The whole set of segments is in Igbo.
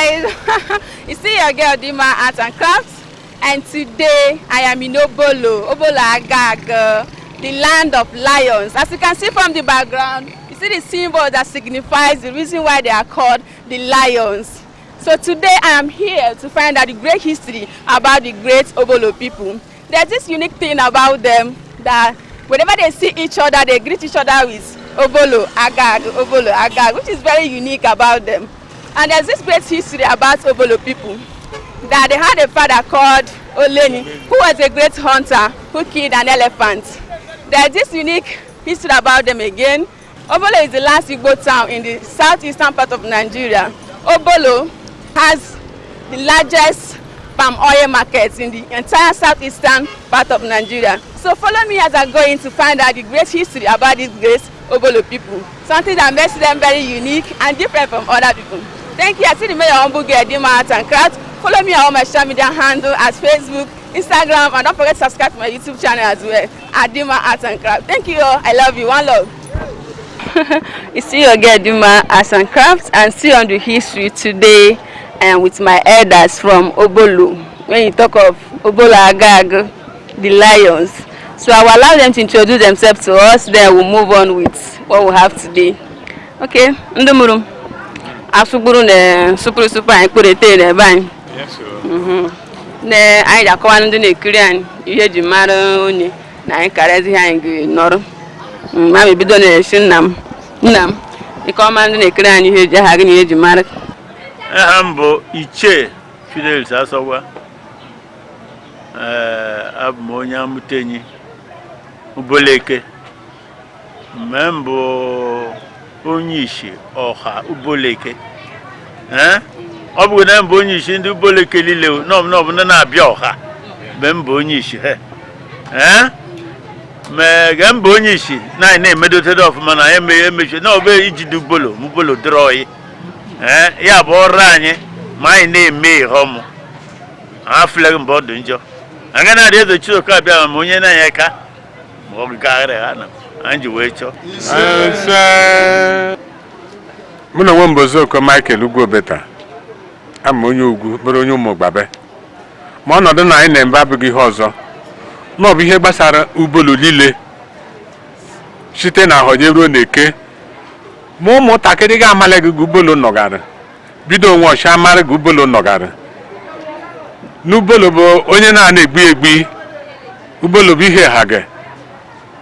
Guys. You see your girl Dima Art and Crafts, and today I am in Obollo, Obollo Agaga, the land of lions. As you can see from the background, you see the symbol that signifies the reason why they are called the lions. So today I am here to find out the great history about the great Obollo people. There's this unique thing about them that whenever they see each other, they greet each other with Obollo Agag, Obollo Agag, which is very unique about them. And there's this great history about Obollo people that they had a father called Oleni, who was a great hunter who killed an elephant. There's this unique history about them again. Obollo is the last Igbo town in the southeastern part of Nigeria. Obollo has the largest palm oil market in the entire southeastern part of Nigeria. So follow me as I go in to find out the great history about these great Obollo people. Something that makes them very unique and different from other people. Thank you. I see the mayor humble girl, Dima Art and Craft. Follow me on all my social media handle at Facebook, Instagram, and don't forget to subscribe to my YouTube channel as well at Dima Art and Craft. Thank you all. I love you. One love. You see your girl Dima Arts and Crafts and see on the history today and with my elders from Obollo. When you talk of Obollo Agag, the lions. So I will allow them to introduce themselves to us, then we'll move on with what we have today. Okay, ndị mụrụ m asụgburu na sụpụrụ sụpụ anyị kpụrụ ete n'ebe anyị. Yes, sir. Na anyị ji akọwa ndị na-ekiri anyị ihe eji mara onye na anyị karịa ihe anyị ga-nọrọ. Ma m ebido na-esi nna m, nna m, ike ọma, ndị na-ekiri anyị, ihe eji aha gị na ihe eji mara. Aha m bụ Ichie Fidelis Asọgwa. Ee, abụ m onye Amụtenyi Uboleke. Mgbe m bụ onye isi ọha Uboleke. Ee, ọ bụghị na m bụ onye isi ndị Uboleke niile o, nọ bụ ndị na-abịa ọha mgbe m bụ onye isi ha. Ee, ma ge m bụ onye isi na anyị na-emedotere ọfụma na anyị emechi na ọ bụ ijide Ubolo ma Ubolo dịrị oyi. Ee, ya bụ ọrụ anyị, ma anyị na-eme ihe ọmụ afụleghị mgbe ọ dị njọ aga na-adị eze Chizoka abịa ma onye na-anya aka ma ọ gagharị ha na anyị ji wee chọọ. Mụ na onwe m bụ Ozooko Michael Ugwuobeta. Ama onye ugwu bụrụ onye ụmụ gbabe, ma ọnọdụ na anyị na-eme abụghị ihe ọzọ na ọ bụ ihe gbasara Ubolo niile site na ahọje ruo n'eke, ma ụmụntakịrị ga-amala gị Ubolo nọgara bido onwe ọcha amara gị Ubolo nọgara n'Ubolo bụ onye na-ana egbi egbi. Ubolo bụ ihe ha gị,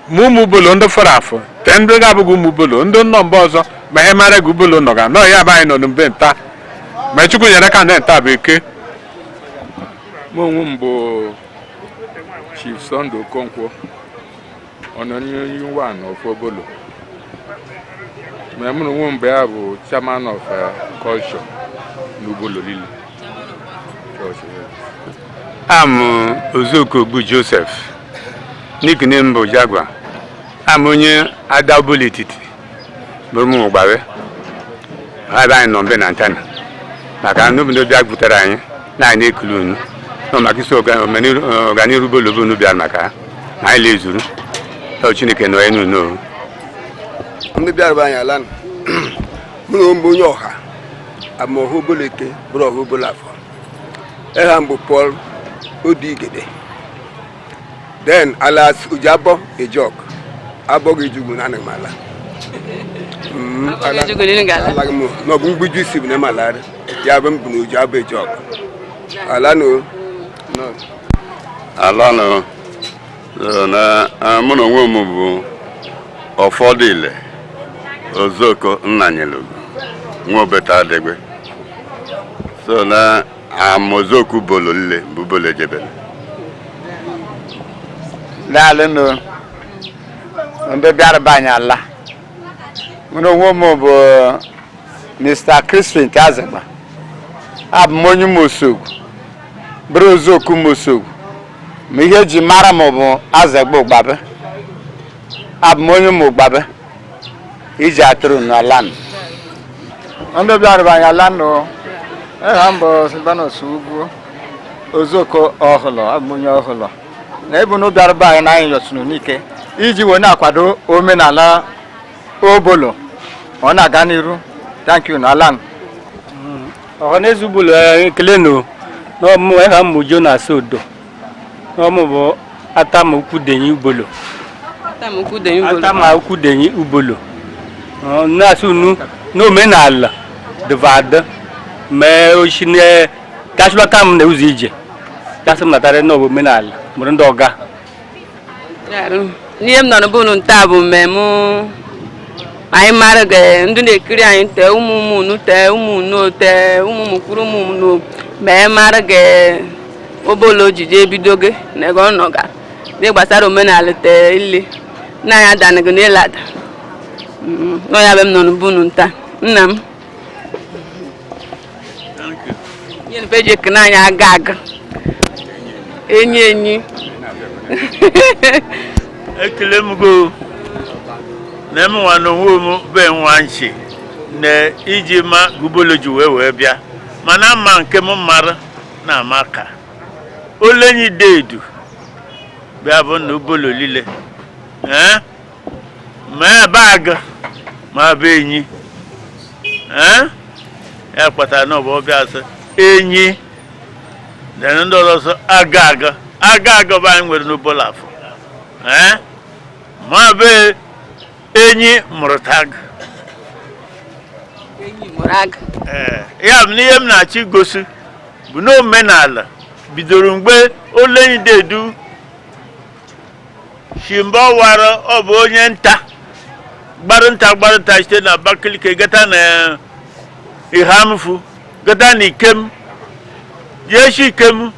ma ụmụ Ubolo ndị fọrọ afọ tee ndị ga-abụghị ụmụ Ubolo ndị nọ mba ọzọ, ma ihe mara gị Ubolo nọga nọ ya bụ anyị nọ na mbe nta, ma Chukwu nyere aka na nta bụ eke. Mụ onwe m bụ Chief Sunday Okonkwo, Ọnọnye one of Obolo. Ma mụ na onwe m bụ ya bụ chairman of culture n'Ubolo niile. Culture, yes. Am Ozooko Ogbu Joseph, nickname m bụ Jagua. Am onye Ada Ubolo etiti bụrụ m ụgbawe ha ebe anyị nọ mbe na ntana maka n'obodo bịa butere anyị na anyị na-ekulu unu nọ maka isi ọganiru Ubolo bụ unu bịara maka ha na anyị na-ezuru ọ. Chineke nọ enu n'o. Ndị bịara be anyị ala nụ. Mụ na onwe m bụ onye ọha ama ọha Oboleke bụrụ ọha Obolo afọ. Eha m bụ Paul Odigede, then alas Ojiabọ Ejok abọghị ejugwu na anaghị m ala. Abọghị ejugwu na ị ga-ala. Alaghị m n'ọbụ mgbuju isi bụ na m alarị ya bụ m bụ na Ojiabọ Ejok ala no no. Ala nọ na mụ na onwe m bụ Ọfọdụile Ozoko Nnanyelugo Nwaobeta Adegbe, so na Amozoku Bolo lile bụ Bolo ejebele. Daalụnụ ndị bịara be anyị ala. Mụ na onwe m bụ Mr. Crispin Azagba. Abụ m onye Mosogwu bụrụ Ozoku Mosogwu, ma ihe eji mara m bụ Azagba Ụgbabe. Abụ m onye ụmụ Ụgbabe iji atụrụ n'ala m. Ndị bịara be anyị ala nụ. Aha m bụ Silvanus Ugwu Ozoko Ọhụlọ. Abụ m onye Ọhụlọ na ebu na bịara be anyị na anyị yọsụrụ n'ike iji wee na-akwado omenala Obolo ọ na-aga n'iru. Thank you na ala. Ọhaneze Ubolo, ekele nụ. N'ọmụ eha m bụ Jonas Odo. N'ọmụ bụ Atama Ukwudenyi Ubolo. Atama Ukwudenyi Ubolo. Atama Ukwudenyi Ubolo. Na-asị unu n'omenala dịvadị mee oshi na gachụlọta m na ụzọ ije gasị m natara na omenala mụrụ ndị ọga. N'ihe m nọ n'be unu taa bụ mmemme anyị mara ga ndị na-ekiri anyị tee ụmụ ụmụ unu tee ụmụ unu tee ụmụ ụmụ kwuru ụmụ unu mee mara ga Obolo ojije ebido gị na ebe ọ nọ ga ndị gbasara omenala tee ile nna anyị adanaghị n'ịlada nọ ya be m nọ n'be unu taa nna m. Ihe nfe ji ekene anyị aga aga enyi enyi. Ekele m go na m nwa na onwe m be nwa nchi na iji ma Ubolo ji wee bịa mana ama nke m mara na ama ka olenyi deedu bịa bụ na Ubolo lile ee ma ebe aga ma bụ enyi ee ya kpatara na ọ bụ ọbịa sị enyi na ndị ọzọ sị aga aga aga aga bụ anyị nwere n'Ubolo afọ ee ma bụ enyi mụrụ tag. Enyi mụrụ aga. Ee, ya bụ na ihe m na-achọ igosi bụ na omenala bidoro mgbe olenyi dedu si mgbe ọ wara ọ bụ onye nta gbara nta site na Abakaliki gata na Ihamfu gata na Ikem jeshi Ikem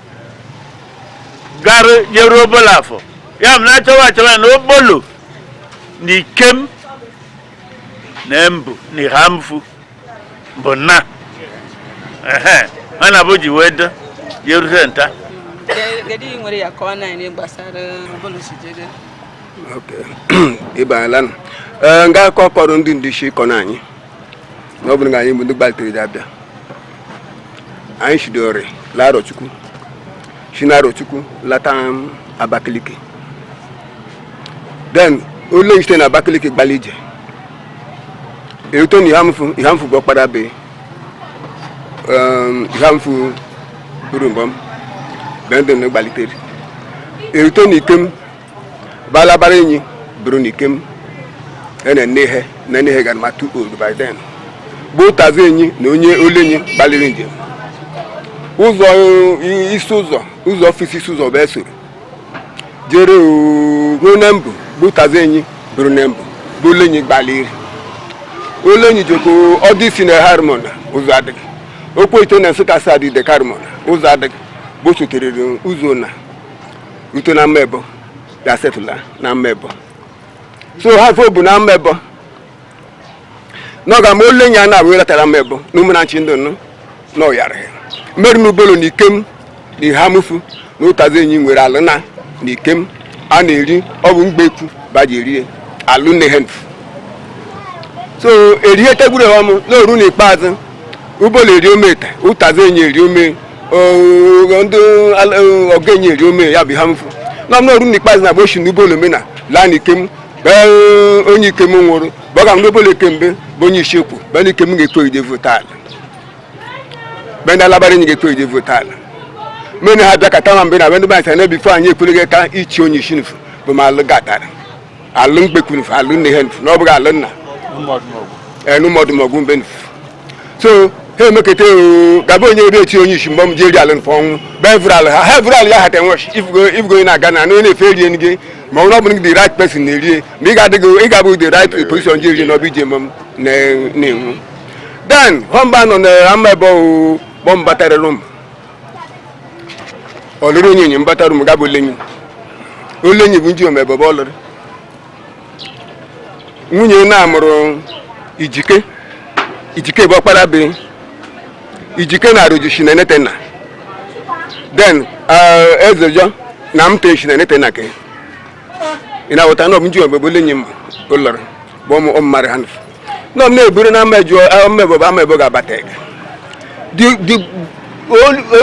gara jeruo Obolo afọ ya bụ na achọwa achọwa na Obolo na Ikem na Mbụ na Ihamfu bụ na ehe ha na-abụ ji wee do jerute nta. Kedu ihe nwere ya kọọ na anyị gbasara Obolo si jede? Ịbanyela nụ ee nga akọ kọrọ ndị ndị isi kọ na anyị na ọ bụrụ na anyị bụ ndị gbalitere abịa anyị shidori larọchukwu si na Arochukwu lata Abakaliki, then ole site na Abakaliki gbali ije erute na Ihamfu. Ihamfu bụ ọkpara be Ihamfu buru mbọm be ndị na gbalitere erute na Ikem balabara enyi buru na Ikem ene nne na nne gara ma too old by then bụ ụtazụ enyi na onye olenyi gbaliri njem ụzọ isi ụzọ ụzọ ọfisi isi ụzọ bụ esoro jere ruo na mbụ bụ ụtazụ enyi buru na mbụ bụ olenyi gbaliri olenyi joko ọdụ isi na harmon ụzọ adịghị okwu ite na Nsụka sa adị dekarmon ụzọ adịghị bụ sotere ụzọ na rute na mmebo ya setụla na mmebo so ha fo bụ na mmebo n'ọga ma olenyi a na-abụ welatara mmebo na ụmụnachi ndị nụ na ọyara ya mmerụ n'Ubolo na Ikem na Ihamufu na ụtazi enyi nwere alụ na na Ikem a na-eri ọ bụ mgbekwu baji erie alụ nne ha so erihe tegburu ọmụ n'oru n'ikpeazụ Ubolo eri ome ete ụtazi enyi eri ome ndị ọga enyi eri ome ya bụ Ihamufu na n'oru n'ikpeazụ na agba na Ubolo mena laa na Ikem bee onye Ikem nwụrụ bọga m n'Ubolo kemgbe bụ onye isiokwu bee na Ikem ga-ekwe ide vote ala be ndị alabara enyi ga-ekwe ide vote ala mmeni ha bịa kata ma mgbe na ndị banyị na bifo anyị ekwere ka ichi onye isi nufu bụ ma alụ gatara alụ mkpekwu nufu alụ nne ha nufu na ọ bụghị alụ nna enumọdụmọgwụ mbe nufu so ha emekete gaba onye ebe echi onye isi mgbe m ji eri alụ nufu ọnwụ be evuru alụ ha ha evuru alụ ya hata enwechi ifugo onye na-aga na onye na-efe erie gị ma ọ bụrụ the right person na-erie ma ị ga-adịghị ị ga-abụ the right position ji erie na ọbụ ije m na-enwu then họmba nọ na ama ebe kpọm batara rum ọlụrụ onye enyi mbatara rum gabụ olenyi olenyi bụ nji omebe ọ lụrụ nwunye na-amụrụ ijike ijike bụ ọkpara be ijike na arụji shi na enetena then ezejọ na mte shi na enetena ke ị na-aghọta na ọ bụ nji omebe olenyi m ụlọrọ bụ ụmụ mmadụ ha nọ m na-eburu na mmejọ mmebe amebe ga-abata ega the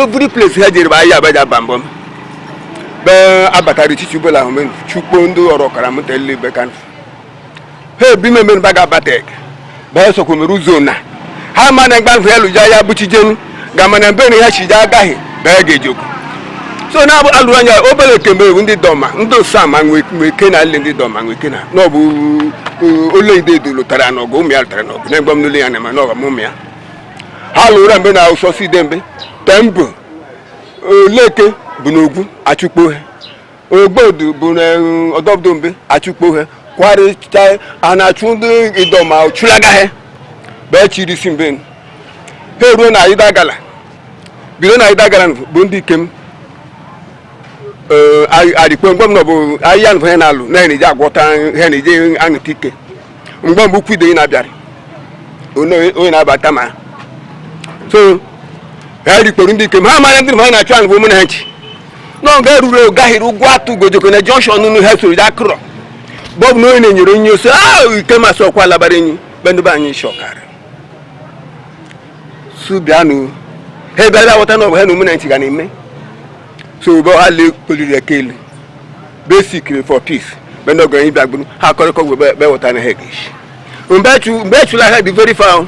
every place ha jere bụ ahịa abaja ba mbọ be abatara ichichi ụbọla ahụ men chukpo ndị ọrụ ọkara m tele be kan ha ebi meme ba ga-abata ega ba sokwa mere ụzọ na ha ma na mgba mfe ya lụja ya buchijenu Gama na mbe na ya chiji agaghị bee ga-ejokwu so na abụ alụrụ anya obere kemgbe ewu ndị dọma ndị osama nweke na nle ndị dọma nweke na n'ọbụ ole ide edo lụtara n'ọgụ ụmụ ya lụtara n'ọgụ na mgbe m n'ụlọ ya na ma n'ọgụ ụmụ ya ha lụrụ mgbe na ụsọsọ ide mgbe tembo oleke bụ n'ogwu achụkpo ha ogbodu bụ na ọdọbdo mbe achụkpo ha kwarịcha a na-achụ ndị idọma chụlaga ha bee chiri isi mbe ha eruo na idagala bido na idagala bụ ndị ikem arikpe mgbe m nọ bụ ahịhịa nụ ha na-alụ na na-eji agwọta ha na-eji aṅụta ike mgbe mbụ kwudo ị na-abịara onye na-abata ma so ha rikporo ndị ikem ha mara ndị ha na-achụ anụ bụ ụmụ na ha nchi n'oge ruru gaghịrị ụgwọ atụ gojoko na junction nụ ha soro akụrọ bọbụ na onye na-enyere onye ose ahụ ike masị ọkwa labara enyi be ndị be anyị shọkarị su bịanụ ha bịara ghọta na ọ bụ ha na ụmụ na nchi ga na-eme so bụ ha le kpoliri eke elu basic for peace be ndị ọgaranya bịa gburu ha akọrịkọ gwe be ghọta na ha ga-eshi mgbe echula ha dị very far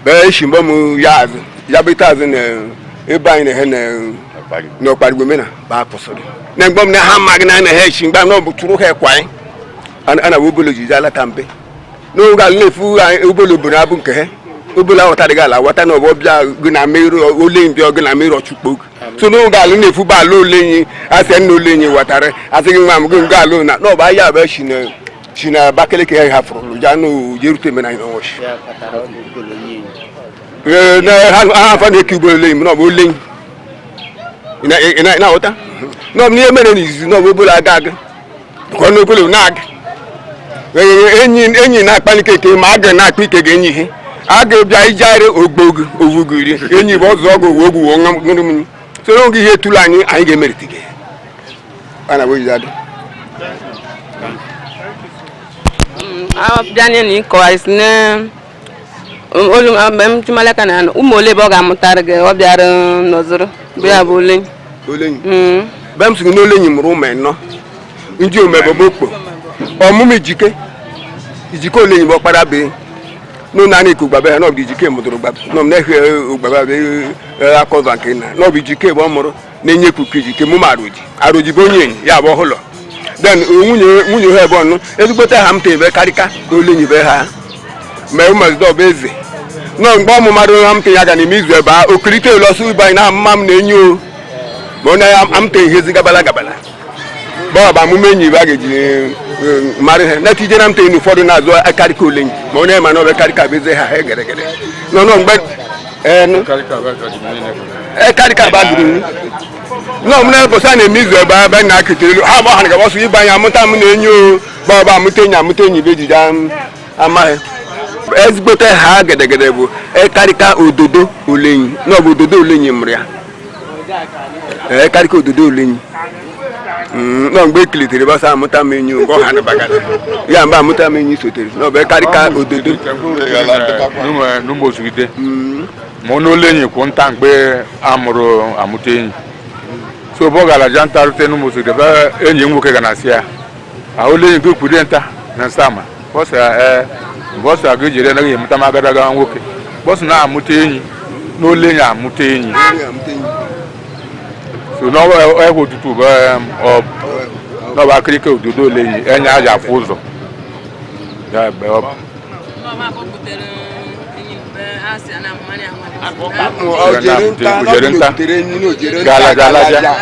be eshi mgbe m ya azụ ya bete azụ na ebe anyị na ha na n'ọkparigwe mena ba kwụsịrị na mgbe m na ha amaghị na na ha echi mgbe na ọ bụ tụrụ ha ekwa anyị a na obolo jiji alata mbe n'oge ala na-efu obolo bụ na abụ nke ha obolo aghọtarịghị ala ghọta na ọbọ bịa gị na mmeri ole mbịa gị na mmeri ọchụkpo so n'oge ala na-efu ba ala olenyi asị nna olenyi ghọtara asị gị nwa m gị nga ala na n'ọba ahịa bụ chi na chi na Abakaliki ha hafụrụ ya na jerute mena anyị n'ọnwụchi na ha afa na-eke ugboro olenyi na ọ bụ olenyi ị na-aghọta n'ọ bụ n'ihe mere n'izizi n'ọ bụ obolo aga aga ka n'obolo na-aga enyi enyi na-akpali ike ma aga na-akpa ike ga-enyi ihe aga bịa ijegharị ogbogu ovugiri enyi bụ ọzọ ọgụ ogwu ṅụrụ mmiri so n'oge ihe tụrụ anyị anyị ga-emerite gị a na ojiji adị bịa na ịkọwa isi na olu mgbe m chụmalaka na ụmụ ole ebe ọ ga-amụtara gị ọ bịara nọzụrụ bụ ya bụ ole olenyi be m sị na olenyi mụrụ ụmụ ịnọ ndị omebebe okpo ọmụmụ ijike ijike olenyi bụ ọkpara be n'ụlọ a na-eku gbabe ha n'ọbụ ijike mụdụrụ gbabe n'ọbụ na-ehe gbabe be akọva nke nna n'ọbụ ijike bụ ọ mụrụ na-enye kuku ijike mụ ma aroji aroji bụ onye enyi ya bụ ọhụlọ then nwunye nwunye ha ebe ọnụ ezigbote ha mta ebe karịka olenyi be ha ma ụmụazị ọbụ eze nọ mgbe ọmụ mmadụ ha mta ya ga n'ime izu ebe a okirike elu ọsọ ibe anyị na mma m na-enye o ma ọ na-amta ihe ezi gabala gabala bọọbụ amụma enyi ba ga-eji mara ihe na tije na mta enyi ụfọdụ na-azụ akarịka olenyi ma ọ na-ema na ọbụ karịka bụ eze ha ha geregere nọ nọ mgbe karịka ba gụrụ nọ m na-ebọsa na-eme izu ebe ebe na-akịta elu ha gbọha na ọsọ ibe anyị amụta m na-enyi o bọọbụ amụta enyi amụta enyi bụ ejije amaghị ezigbote ha gedegede bụ karịka ododo olenyi n'ọbụ ododo olenyi mụrụ ya karịka ododo olenyi nọ mgbe ekilitere basa amụta m enyi nke ọha nabagara ya mgbe amụta m enyi sotere n'ọbụ karịka ododo n'ụmụozugide ma ọ n'olenyi kwụ nta mgbe amụrụ amụta enyi so bọ gara ja nta rute n'ụmụozugide be enyi m nwoke ga na-asị ya olenyi gị kwurie nta na nsama bọsa ee bọsa gị jere naghị emụta m agadaga nwoke bọsụ na-amụta enyi n'olenyi amụta enyi so n'ọwa ẹhụ otutu bụ n'ọba akịrịka ododo olenyi enye aja afụ ụzọ ya ebe ọ bụ ojere nta Gala, gala, ja.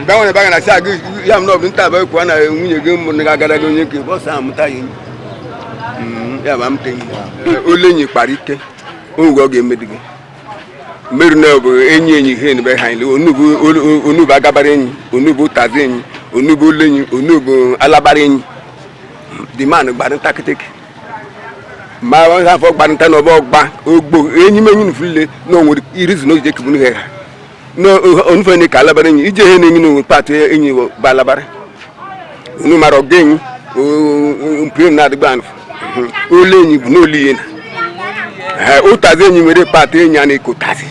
gbanwere baga na sị agụ ya m n'ọbụ nta bụ ekwu na nwunye gị mụrụ ga agadaga onye nke bọsa amụta ya enyi ya bụ amụta enyi olenyi kpara ike oge ọ ga-emedi gị mmerụ na bụ enyi enyi ihe nbe ha ile onubu onubu agabara enyi onubu ụtazi enyi onubu olenyi onubu alabara enyi the man gbara ntakịtịkị ma afọ gbara nta na ọba ọgba ogbo enyi m enyi nfule na onwere irizu na ojije kibunu ha na onufe ne ka alabara enyi ije ihe na-enyi na onwe patụ enyi bụ alabara onu mara ọga enyi mpire na adịgba anụ olu enyi bụ n'olu ihe na ụtazi enyi nwere patụ enyi a na-eko tazi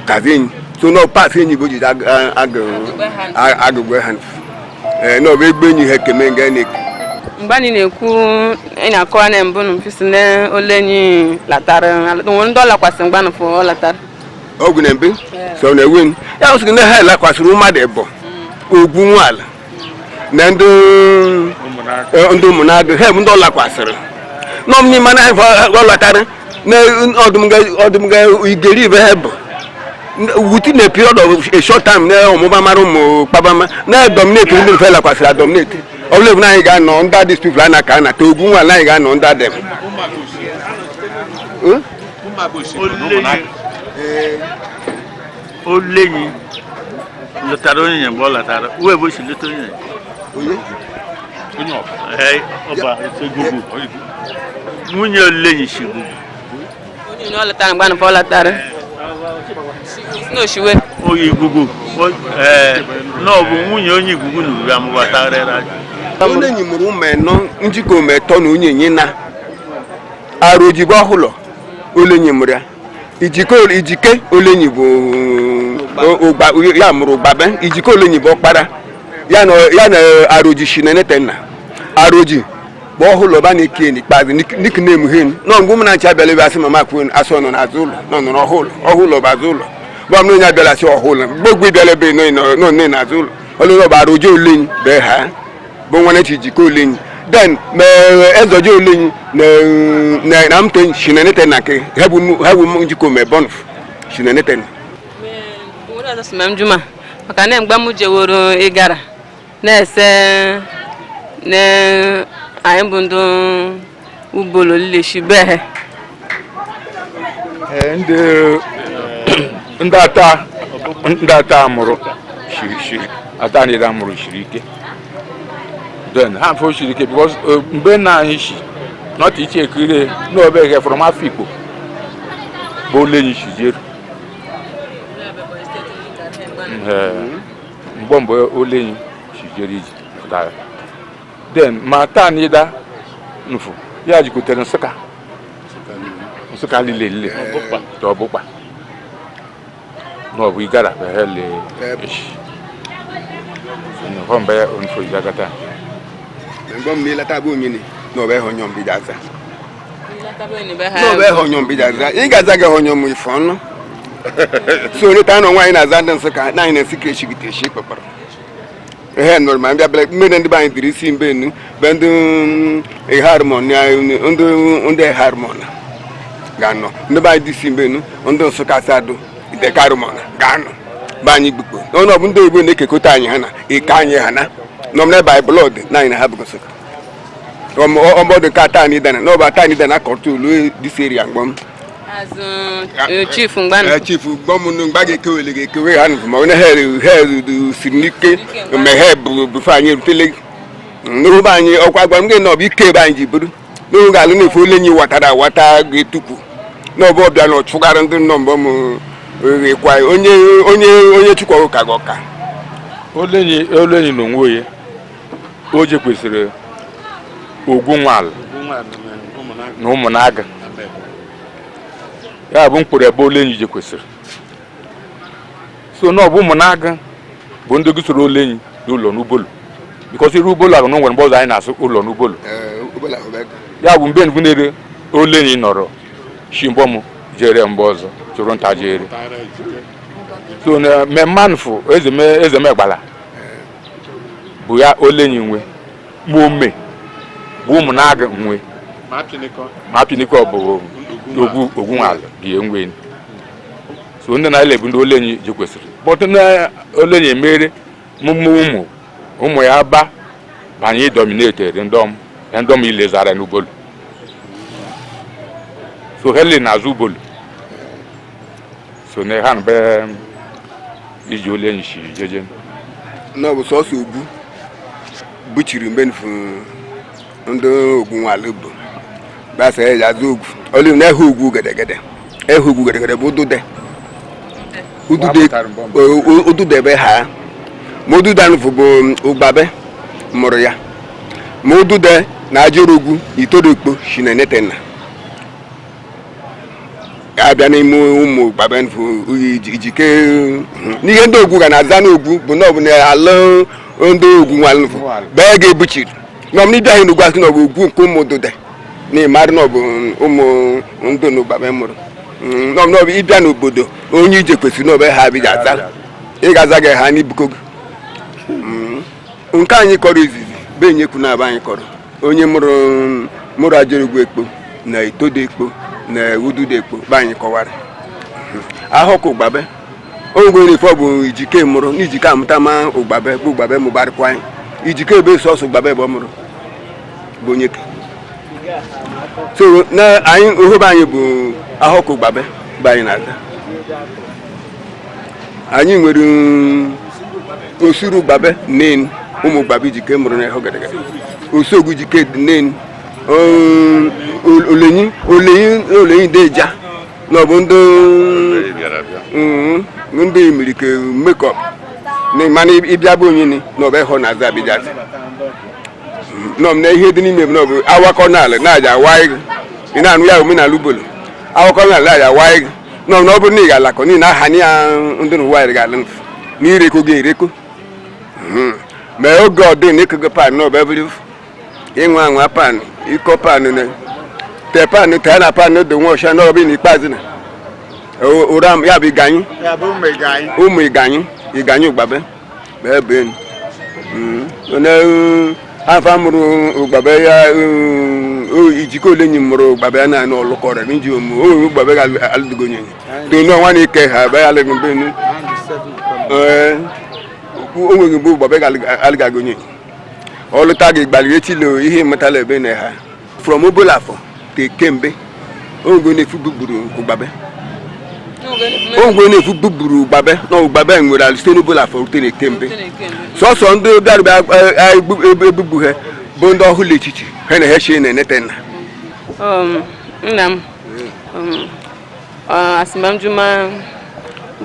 tazi enyi so na patụ enyi bụ ojije agụgbe ha na ọbụ egbe enyi ha ekeme nga na-eko mgbe anyị na-ekwu anyị na-akọwa na mbụ na mfisi na olenyi latara nwere ndị ọ lakwasị mgbanụfụ ọ latara Ọgwụ na mbe so na ewe ya sị na ha lakwasịrị mmadụ ịbọ ogwu nwala na ndị ndị ụmụnagụ ha bụ ndị ọ lakwasịrị nọ m n'ime na ọ latara na ọdụmga igeribe ha bụ within a period of a short time na ọmụba mara ụmụ kpabama na dominate ndị mfe lakwasịrị adominate. Ọ bụla ebu na anyị ga-anọ under these people a na-aka na ogwu nwala anyị ga-anọ under them. Hmm? Olenyi lụtara onye mgbe ọ latara uwe bụ si lụta onye. Onye? Ee, ọba Igugu, nwunye Olenyi si Igugu. Onye ọ latara mgbe ọ latara n'oshiwe. Onye Igugu, ee, na ọ bụ nwunye onye Igugu na uru amụbatarịra. Olenyi mụrụ ụmụ enọ njikọ ụmụ etọ na onye nye na arụ ojigbo ọhụlọ Olenyi mụrụ ya ijike ijike Olenyi bụ ụgba ya mụrụ ụgbabe ijike Olenyi bụ ọkpara ya na ya na aroji shi na netenna aroji bụ ọhụlọ ba na-eke n'ikpeazụ nickname hen nọ mgbe ụmụ na-achị abịala ebe asị mama kwuo asị ọ nọ n'azụ ụlọ nọ nọrọ ọhụlọ ọhụlọ bụ azụ ụlọ gwa m na onye abịala sị ọhụlọ mgbe ogwe bịala ebe nọ nọ nọ n'azụ ụlọ ọlụlọ bụ aroji Olenyi bee ha bụ nwanne chi ijike Olenyi then ma ezoji Olenyi na na na mte shi na netenna ke ha bụ njikọ ma bonf shi na netenna. Nwere ọzọ sị ma m juma maka na mgbe m jeworo ịgara na-ese na anyị bụ ndị Ubolo lileshi be Ndị ndị ata ndị ata mụrụ shiri shiri ata niile amụrụ shiri ike, then ha mfe shiri ike because mgbe nna anyị shi not iche ekiri n'obe ihe from Afikpo bụ Olenyi shi jeru. Mgbe mgbe Olenyi shi jere ije pụtara then ma taa n'ịda nfu ya jikọtere Nsụka Nsụka lile lile ọbụkpa na ọ bụ Igara bụ ha le eshi nfọ mgbe nfo ijakata. Mgbe m na-eleta bụ onye na ọbụ ịhụ nyọm bija aza na ọbụ ịhụ nyọm bija aza ị ga-aza gị hụ nyọm ife ọnụ so onye taa na nwaanyị na-aza ndị Nsụka na anyị na-esi ka eshigite eshi kpekpere ihe nụrụ ma mbịa bịara mmiri ndị be anyị dịrị isi mbe nu be ndị harmon ndị ndị harmon ga-anọ ndị be anyị dị isi mbe nu ndị Nsụka asadụ idekarmon ga-anọ be anyị gbukpo n'ọnụ ọ bụ ndị oyibo na-ekekọta anyị ha na eke anyị ha na nọ m na by blood na anyị na ha bụ Nsụka ọmọdụ nke ata anyị dana na ọ bụ ata anyị dana akọrọta olu this area mgbọm. Azụ chief mgbanụ. Chief gbọm nụ mgba ga-ekewele ga-ekewe ha nụ ma onye ha siri n'ike mgbe ha bụ bụfe anyị erutele n'obe anyị ọkwa gwara m gị na ọ bụ ike ebe anyị ji bụrụ n'oge alụ na-efe Olenyi watara awata ga-etukwu na ọbụ ọbịa na ọchụgharị ndị nọ mbọ m ekwa onye onye onye chukwu ụka gị ọka. Olenyi Olenyi na onwe ya o je kwesịrị ogwu nwala na ụmụnaga ya bụ mkpụrụ ebe Olenyi je kwesịrị so na ọ bụ ụmụnaga bụ ndị gụsoro Olenyi n'ụlọ n'Ubolo because iru Ubolo ahụ na o nwere mgbe ọzọ anyị na-asụ ụlọ n'Ubolo ya bụ mgbe nvunere Olenyi nọrọ shi mbọm jere mgbe ọzọ chụrụ nta jere so na mmemme nfụ ezemegbala bụ ya Olenyi nwe ma ome bụ ụmụnagụ nwe ma apịnịkọ bụ ogwu ogwunwala bụ ihe nwe so ndị na-ele bụ ndị Olenyi ji kwesịrị but na Olenyi emere mụmụ ụmụ ụmụ ya ba banye dominate ndọm ndọm ile zara n'Ubolo so hele na-azụ Ubolo so na ha mgbe iji Olenyi si jeje. Na ọ bụ sọsọ ogwu buchiri mgbe nfu ndị ogwu nwala bụ gbasa ya azụ ogwu olu na ehe ogwu gedegede ehe ogwu gedegede bụ udude udude udude be ha ma udude anụfụ bụ ụgbabe mụrụ ya ma udude na ajụrụ itodo shi na netenna abịa n'ime ụmụ ụgbabe nfụ ijike n'ihe ndị ogwu ga na-aza n'ogwu bụ na ọ bụ na ala ndị ogwu nwalụ nfụ bee ga-ebuchiri na ọmụ ịbịaghị n'ugwu asị na ọ bụ ogwu nke ụmụ udude na ịmarị na ọ bụ ụmụ ndị n'ụgbabe mụrụ. Nọbụ ịbịa n'obodo onye ije kwesịrị n'ọbụ ha abịa aza ị ga-aza gị ha n'ibuko gị. Nke anyị kọrọ izizi be enyekwu na aba anyị kọrọ onye mụrụ ajerugwu ekpo na itodo ekpo na ududo ekpo be anyị kọwara ahụkụ ụgbabe ogwe na ife ọ bụ ijike mụrụ na ijike amụta ma ụgbabe bụ ụgbabe mụbarịkwa anyị ijike ebe sọsọ ụgbabe bụ ọ mụrụ bụ onye ke so na anyị ohobe anyị bụ ahụkụ ụgbabe bụ anyị na-aza. Anyị nwere osuru ụgbabe nen ụmụ ụgbabe ijike mụrụ na ịhụ gịrịgịrị osogwu ijike nen olenyi olenyi olenyi deja na ọ bụ ndị ndị imirike mekọp mana ịbịa bụ onye ni na ọ bụ ịhụ na aza abịjazi nọ m na ihe dị n'ime m na ọ bụ awakọ n'ala na-aja awa gị ị na-anụ ya omenala ubolo awakọ n'ala na-aja awa gị nọ na ọ bụrụ na ị ga-alakọ n'ihi na aha ya ndị n'ụwa ga-alụ mfe na ireko gị ereko. Ma oge ọ dị na ịkụgo pan na ọbụ ebiri ịnwa anwa pan ịkọ pan na te pan te na pan dị nwa ọcha na ọbụ n'ikpeazụ na ụra ya bụ ịganyi ụmụ ịganyi ịganyi ụgbabe bụ ebe enu afa mụrụ ụgbabe ya ijike olenyi mụrụ ụgbabe ya na ọlụkọrọ n'iji omu o nwere ụgbabe ga-alụgo onye tonu ọnwa na ike ha be ya alụghị mbe enu o nweghị mgbe ụgbabe ga-alụgago onye ọlụta gị gbalịrị etilo ihe mụtala ebe na ha from obolafọ te kemgbe ogo na-efu gbugburu ụgbabe ogo na-efu gbugburu ụgbabe na ụgbabe nwere alụ site n'obolafọ rute na kemgbe sọsọ ndị bịarụbịa egbugbu ha bụ ndị ọhụrụ echichi ha na ha shie na-enete nna. Nna m, asịmamjụma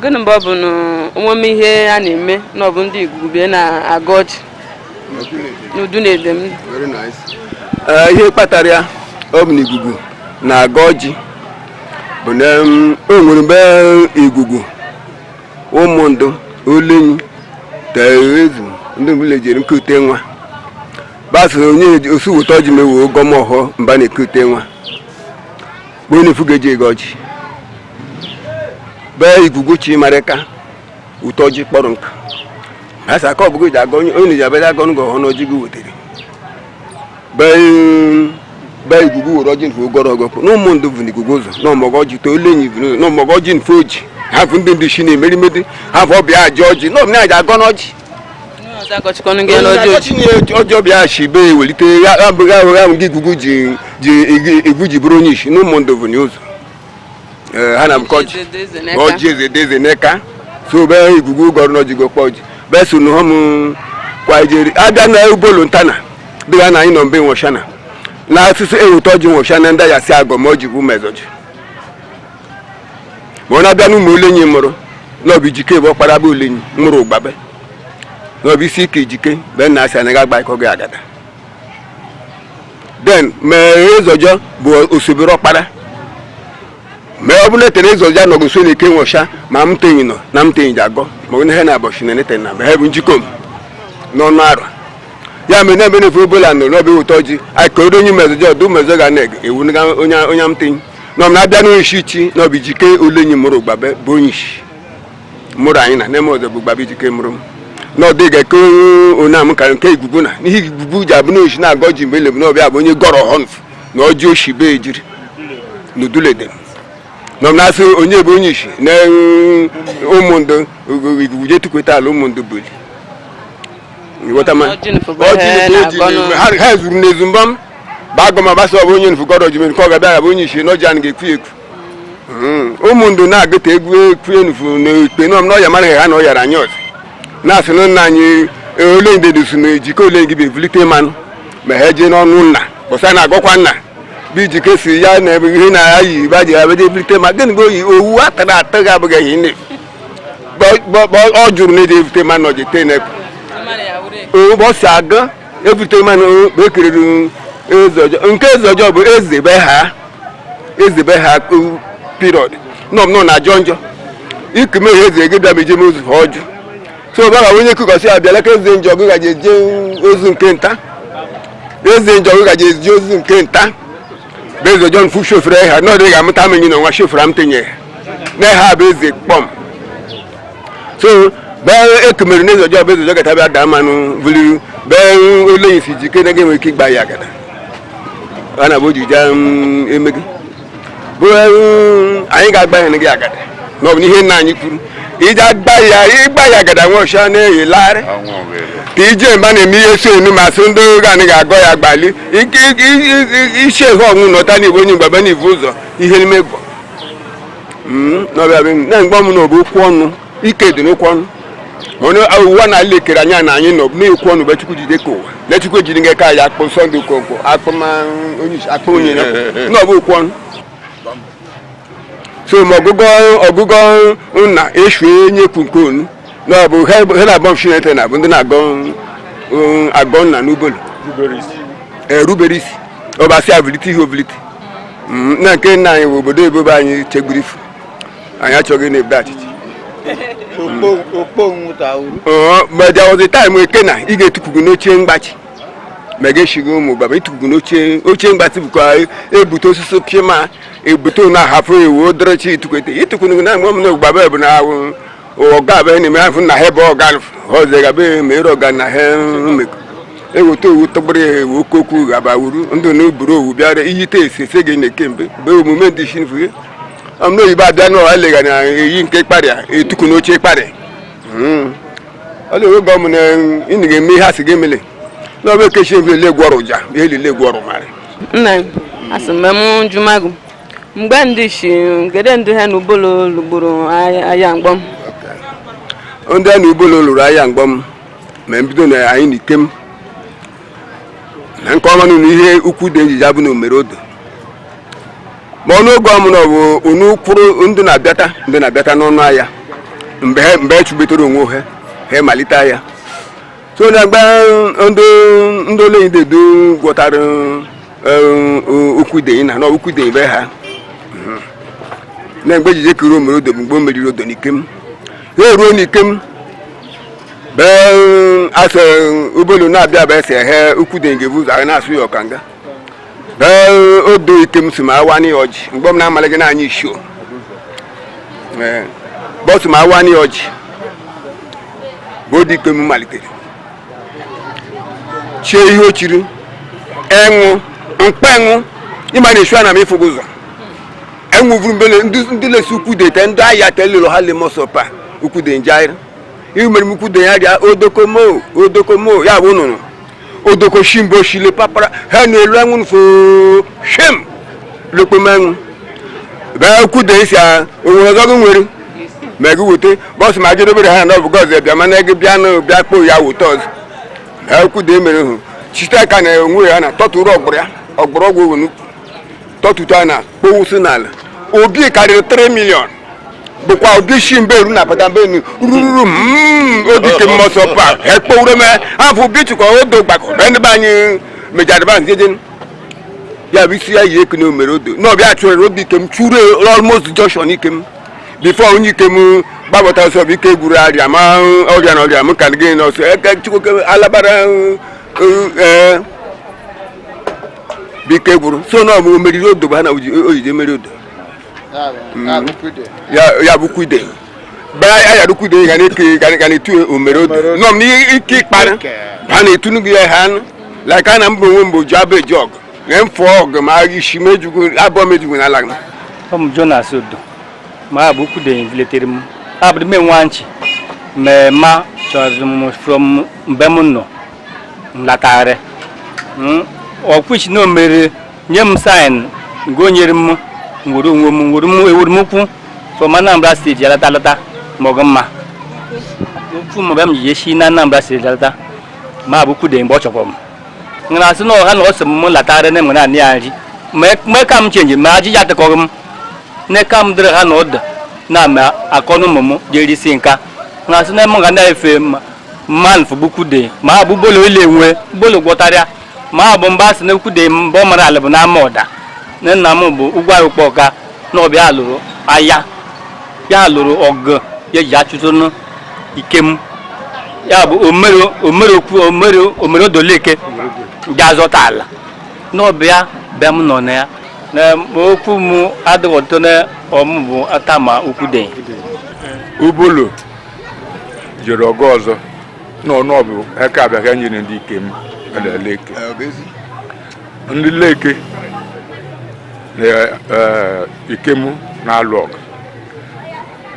gịnị mgbe ọ bụ na onweme ihe a na-eme na ọ bụ ndị Igbo bịa na-agọ ọjị n'udu na edem? Ihe kpatara ya ọ bụ na igugu na-agọ ọjị bụ na o nwere mgbe igugu ụmụndụ olenyi teezu ndị mbụla ejere nkute nwa basị onye osu wụta ọjị mewo gọmọhọ mba na-ekute nwa bụ onye efu ga-eji ego ọjị bee igugu chi marịka ụtọ ọjị kpọrọ nka asa aka ọbụgo ji agọ onye ji abịa agọ ngọ ọhụ n'ọjị gị wetere bee igugu were ọjị nfe ogoro ọgọkwu na ụmụ ndụ bụ n'igugu ụzọ na ọmọgọ ọjị too olenyi bụ n'ụzọ na ọmọgọ ọjị nfe oji ha bụ ndị ndị shi na-emerimedi ha bụ ọbịa aja ọjị na ọbịa aja agọ n'ọjị ọjị ọbịa shi be welite ya bụ ya bụ igugu ji egwu ji bụrụ onye isi na ụmụ ndụ bụ n'ụzọ ha na nke ọjị ọjị eze deze n'eka so be igugu gọrọ n'ọjị gọkpọ ọjị be so na hom kwa ijeri abịa na ubolo ntana dịga na anyị nọ mbe nwọshana na asụsụ eweta ọjị nwọshana ndị ya si agọ ma ọjị bụ mezọji ma ọ na-abịa n'ụmụ olenyi mụrụ n'ọbụ ijike bụ ọkpara bụ olenyi mụrụ ụgbabe n'ọbụ isi ike ijike be nna asị anaghị agba ịkọ gị agada den ma ezọjọ bụ osobere ọkpara ma ọ bụrụ na etere ezọjọ anọghị nso na-eke nwọsha ma m tenyi nọ na m tenyi ji agọ ma ọ ihe na abọchị na enete na ha bụ njikọ m n'ọnụ arọ ya mere na-eme na-efe obola nọ n'ọbụ eweta ọjị akọrọ onye mezọjọ ọdụ mezọ ga na-ege ewu onye onye m tenyi nọ m na-abịa n'onye chi na ọbụ ijike olenyi mụrụ ụgbabe bụ onye isi mụrụ anyị na neme ọzọ bụ ụgbabe ijike mụrụ m na ọdị ga-eke onye am ka nke igugu na n'ihi igugu ji abụ n'oshi na-agọ ji mgbe elebu n'ọbịa bụ onye gọrọ họnf na ọjị oshi be ejiri n'udulede nọ m na-asị onye bụ onye isi na ụmụndụ igugu je tukweta ala ụmụndụ buli ha zuru n'ezu mbọ m bagọ ma gbasa ọ bụ onye nfu gọrọ ji mere nke ọ ga-abịa ya bụ onye isi na ọjị anaghị ekwu ekwu ụmụndụ na-agụta egwu ekwu enufu na ikpe nọ m na ọya mara ha na ọ yara anyị ọzọ na-asị na nna anyị ole ndị si na ejike ole gị bụ evulite mmanụ ma ha jee n'ọnụ nna bọsa na-agọkwa nna bụ ijike si ya na ebe ihe na-ayi ba ji abịa evulite ma gịnị bụ oyi owu atara atọ gị abụghị ihe nne ọ jụrụ na eji evute mmanụ ọji tee na ụbọchị aga evute mmanụ ekerere eze ọjọọ nke eze ọjọọ bụ eze be ha eze be ha pirọd nọ m nọ na ajọ njọ ikume ihe eze gị bịa ma ije ozu ha ọjụ so baba onye kụkọsị abịala ka eze njọ gị gaji eje ozu nke nta eze njọ gị gaji eje ozu nke nta Bụ eze John fu shofere ha na ọ dịghị amụta amenyi na nwa shofere amtenye na ha bụ eze kpọm. So bee ekumere na eze ọjọọ bụ eze ọjọọ gata bịa daa mmanụ vuliri bee oleyi si jike na ga-enwe ike ịgba ya agada a na bụ ojiji emegi bụ anyị ga-agba ya gị agada na ọ bụ n'ihe nna anyị kwuru iji agba ya ịgba ya agada nwa ọcha na-eyi larị ka ije mba na-eme ihe so enu ma sị ndị oge anyị ga-agọ ya gbalị isi ehe ọnwụ nọta n'igwe onye mgbaba n'ivu ụzọ ihe n'ime gwọ n'ọbịa bụ na mgbe ọmụ na ọ bụ okwu ọnụ ike dị n'okwu ọnụ onye ụwa na ala ekere anya na anyị nọ na-ekwu ọnụ bụ Chukwu jide ka ụwa na Chukwu jiri nga ka ya akpụ Sunday Okonkwo akpụ ma onye isi akpụ onye ya na ọ bụ okwu ọnụ. So ma ọgụgọ ọgụgọ nna eshu enyekwu nke onu na ọ bụ he na abọm shinete na bụ ndị na-agọ agọ nna n'ubolu erubere isi ọbasi avilite ihe ovilite na nke nna anyị bụ obodo ebobe anyị chegburu ifu anyị achọghị na-ebu achịcha. But there was a time eke na ị ga-etukwugu n'oche mgbachi ma ga-eshighị ụmụ baba itukwugu n'oche oche mgbachi bụkwa ebute osisi pịma ebute na ahafụ ewu odorochi itukwete itukwugu na mgbe m na gbaba bụ na ọga abụ na-eme afụ na ha ebe ọga ọzọ gabe mere ọga na ha mmekọ eweta owu tọgbọrọ ya ewu okokwu gaba wuru ndụ na uburu owu bịara iyite esese gị na-eke mbe bụ omume ndị shinfu ọmụ oyibo abịa n'ụwa elega na eyi nke kparịa etuku n'oche kparịa ọ na oge ọmụ na ị ga-eme ihe a sị gị emele na ọ bụ ekechi evu ele gwọrọ ụja elile gwọrọ marị. Nna asị m m jumagu mgbe ndị shi gede ndị ha n'ubolo lugburu ahịa mgbọm. Ndị a na ubolo lụrụ ahịa mgbọm ma mbido na anyị na ikem na nke ọma nụ ihe ukwu dị ejiji abụ na omere odo ma ọnụ oge ọmụna bụ onu kwuru ndị na-abịata ndị na-abịata n'ọnụ ahịa mgbe ha mgbe ha chubetere onwe ha ha malite ahịa. So na mgbe ndị ndị oleyi dedo gwọtara okwu dị na na okwu dị be ha na mgbe ejije kiri omere odo bụ mgbe o meriri odo n'ikem ha eruo n'ikem bee asị obelu na-abịa bụ ese he ukwu dị nke bụ ụzọ anyị na-asụ ya ọkanga bee odo ikem si ma awa n'ihe ọjị mgbe m na-amalị gị n'anya isio bọsụ ma awa n'ihe ọjị bụ odo ikem malitere chie ihe o chiri enwụ mkpenwụ ịma na-esu ana m ịfụgụ ụzọ enwụ vuru mbele ndị lesi ukwu dị te ndị ahịa te lelo ha lemọsọpa ukwu dị njairi ihe mere m ukwu dị ya rịa odokomo odokomo ya bụ nụnụ odoko shimbo shile papara ha na-elu enwụ fo shem lekpemenwụ bee ukwu dị isi a onwere ọzọ gị nwere ma gị wete bọsụ ma jedobere ha na ọ bụ gọzi bịa mana gị bịa na bịa kpoo ya wete ọzọ na ukwu dị emere hụ chite aka na onwe ya na tọtụrụ ọgbụrụ ya ọgbụrụ ọgwụ owe n'ukwu tọtụta na kpowusi n'ala obi karịrị 3 million bụkwa obi shi mbe eru na pata mbe nu ruru odike mmọsọ pa ekpowuru me afọ obi chịkwa odo gbakọ be ndị be anyị mejara ba njeje ya bụ isi ya yi eku na omere odo na ọbịa chụrụ obi ike m chụrụ almost junction ike m before onye ike m gbapụta ọsọ bụ ike gwuru arịa ma ọrịa na ọrịa m ka gị n'ọsọ eke chukwu alabara ee bụ ike gwuru so na ọ bụ meriri odo bụ ha na ojije meri odo ya bụ kwude bee ayara kwude ga na-eke ga na-etu omere odo nọ m n'ike ịkparị ha na-etunu gị ya ha nụ like a na mbụ onwe mbụ ji abụ eji ọgụ na mfụ ọgụ ma isi mejugwu abụọ mejugwu n'ala m. Ọ m Jonas Odo ma abụ ukwu dị viletere m abụrụ m nwa nchi ma ma chọrọ m from mgbe m nọ nlatagharị ọkwụchi na o mere nye m sign nke o nyere m nwere onwe m nwere m ewuru m ụkwụ from Anambra steeti alata alata ma ọgụ mma okwu m bịa m ji esi na Anambra steeti alata ma abụ ukwu dị mgbe ọ chọkwara m nwere asị na ọha na ọ sị m latagharị na enwere anị ya nri mee ka m chenji ma ajịja atịkọghị m nne ka m dịrị ha na ụda na ama akọnụ ụmụ m jerisi nka na asị na m ga na-efe mmanụ fụgbukwude ma abụ bolo ile enwe bolo gwọtarịa ma abụ mgbe asị na ekwude mgbe ọ mara ala bụ n'ama ụda nne nna m bụ ugwu arụkpọ ọka na ọbịa lụrụ aya ya lụrụ ọgụ ya eji achụtụnụ ikem ya bụ omere omere okwu omere omere odoleke ga-azọta ala n'ọbịa bịa m nọ na ya. Na okwu m adịghị ọtụtụ na ọmụ bụ atama ukwu dị. Ubolo jere ọgụ ọzọ n'ọnụọbụ eke abịa ka nyere ndị ikem leke ndị leke na ikem na-alụ ọgụ.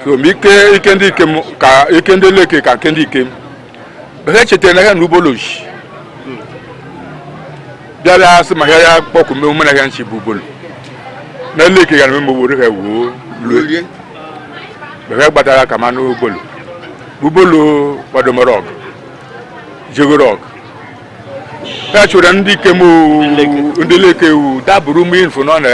So ma ike ike ndị ikem ka ike ndị leke ka nke ndị ikem ha chetara na ha na Ubolo ji bịara sị ma ha ya kpọkụ mme na ha nchi bụ Ubolo na leke ga na eme were ha wuo lue ha gbatara ka ma n'Ubolo. Ubolo kwadomere ọgụ, jegoro ọgụ, ha chụrụ ndị ikem ndị leke wu daburu ụmụ info nọ na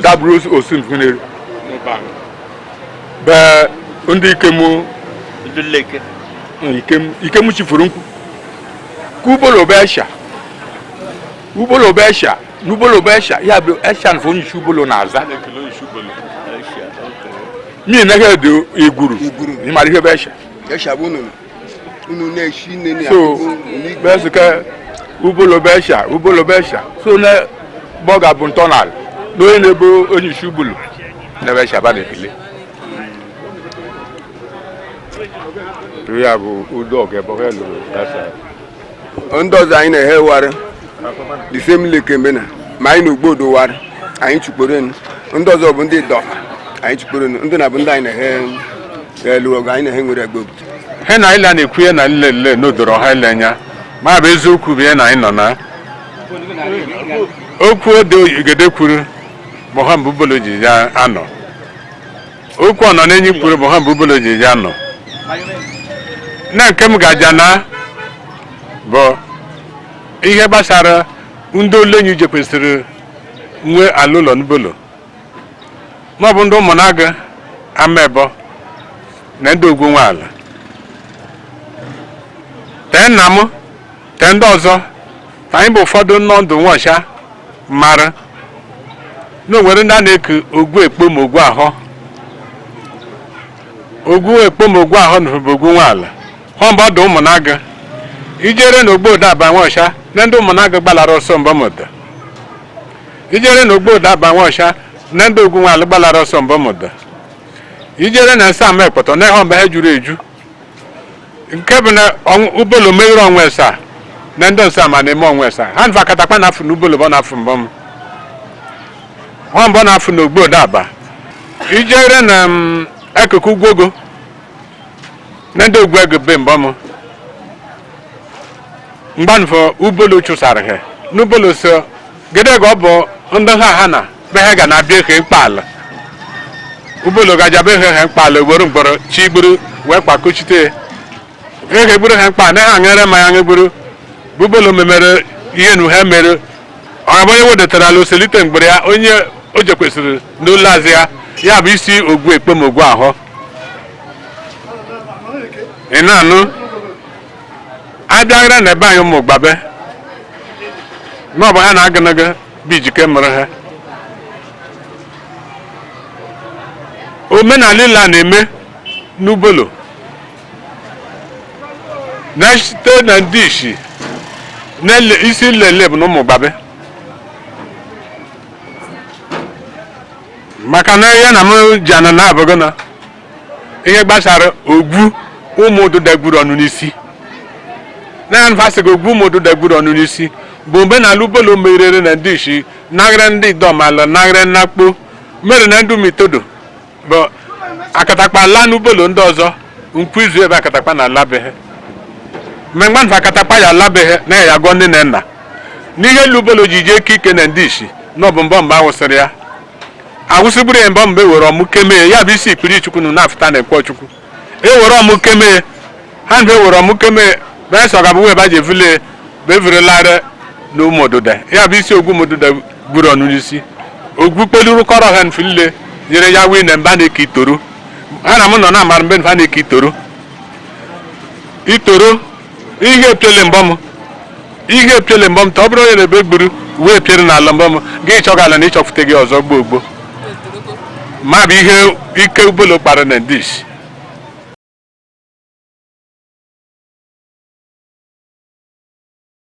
daburu osu mfunere be ndị ikem ikem ikem chifuru mkpu ka Ubolo bụ esha, Ubolo bụ esha n'Ubolo bụ esha. Ya bụ esha nfụ onye isi Ubolo na-aza mmiri na ihe dị igwuru ịmara ihe bụ esha. Esha bụ unu unu na-eshi nne. So bẹ́ẹ̀ Ubolo bụ esha, Ubolo bụ esha. So na bọga bụ ntọala na onye na-ebo onye isi Ubolo na ebe esha ba na-ekele ya bụ udo ọgụ ebe ọ lụrụ gasa. Ndị ọzọ anyị na-ehe warị the same leke mena ma anyị na ugbodo warị anyị chụkporo enu. Ndị ọzọ bụ ndị dọma anyị chụkporo enu, ndị na-bụ ndị anyị na-ehe lụrụ ọgụ anyị na-ehe nwere egbe obodo. He na ịla na-ekwu ya na nlele n'odoro ha ile anya ma bụ eziokwu bụ ihe na anyị nọ na okwu ode igede kwuru bụ ha mbụ Ubolo ji ya anọ, okwu ọnọ n'enyi kwuru bụ ha mbụ Ubolo ji ya anọ na nke m gaja na bụ ihe gbasara ndị olenyi je kwesịrị nwee ala ụlọ n'Ubolo maọbụ ndị ụmụnagụ amebo na ndị ogwu nwaala tee nna m tee ndị ọzọ ka anyị bụ ụfọdụ nọ ndụ nwaọcha mara na onwere ndị a na-eke ogwu ekpo ma ogwu ahọ, ogwu ekpo ma ogwu ahọ na bụ ogwu nwaala họ mgbe ọ dị ụmụnagụ ijere na ogbo aba nwaọcha na ndị ụmụnagụ gbalara ọsọ mbọmụda ijere na ogbo aba nwaọcha na ndị ogwu nwaala gbalara ọsọ mbọmụda ijere na nsa ama ekpọtọ na ịhọ mgbe ha juru eju nke bụ na Ubolo meghere onwe esa na ndị nsa ma na-eme onwe esa ha nfa katakpa na afụ na Ubolo bụ na-afụ mbọ m họ mbọ na-afụ na ogbo aba ijere na akụkụ ugwogo na ndị ogwu ego be mbọ m mgbanfọ Ubolo chụsara ha n'Ubolo so gede ka ọ bụ ndị ha ha na be ha ga na-abịa ehe mkpa ala Ubolo gaja be ha mkpa ala were mkpọrọ chi gburu wee kpakochite ehe gburu ha mkpa na ha aṅere mmanya ṅegburu Ubolo memere ihe nu ha mere ọ bụ onye wedetara ala oselite mgbere ya onye o jekwesịrị n'ụlọ azụ ya ya bụ isi ogwu ekpemogwu ahụ ị na-anụ abịaghara na ebe anyị ụmụ gbabe n'ọbụ ha na-aganaga bụ ijike mụrụ ha omenala ịla na-eme n'Ubolo na site na ndị isi isi nlele bụ na ụmụ gbabe maka na ya na m ji ana na abụghị na ihe gbasara ogwu ụmụ ụdụda gburu ọnụ n'isi na ya nfa sị gị ogwu ụmụ ụdụda gburu ọnụ n'isi bụ omenala Ubolo merere na ndị isi naghara ndị dọmala naghara nakpo mere na ndị mitodo bụ akatakpa la n'Ubolo ndị ọzọ nkwu izu ebe akatakpa na alabeghị mmemme nfa akatakpa ya alabeghị na ya gụọ nne na nna n'ihe elu Ubolo ji jee ike ike na ndị isi na ọ bụ mbọ mgbe awụsịrị ya awụsịgburu ya mbọ mgbe were ọmụ kemee ya bụ isi ikpiri chukwu na na-afụta na ekwe chukwu e were ọmụ kemee ha mgbe were ọmụ kemee besọ ga bụ wee baje evule bụ evurelarị na ụmụ ụdụda ya bụ isi ogwu ụmụdụda gburu ọnụ n'isi ogwu kpeluru kọrọ ha nfile nyere ya wee na mba na-eke itoro ha na m nọ na amara mgbe mba na-eke itoro itoro ihe epiele mbọ m ihe epiele mbọ m ta ọ bụrụ onye na-ebe gburu wee piere n'ala mbọ m gị chọga ala na ịchọfute gị ọzọ gboo gboo ma bụ ihe ike Ubolo kpara na ndị isi.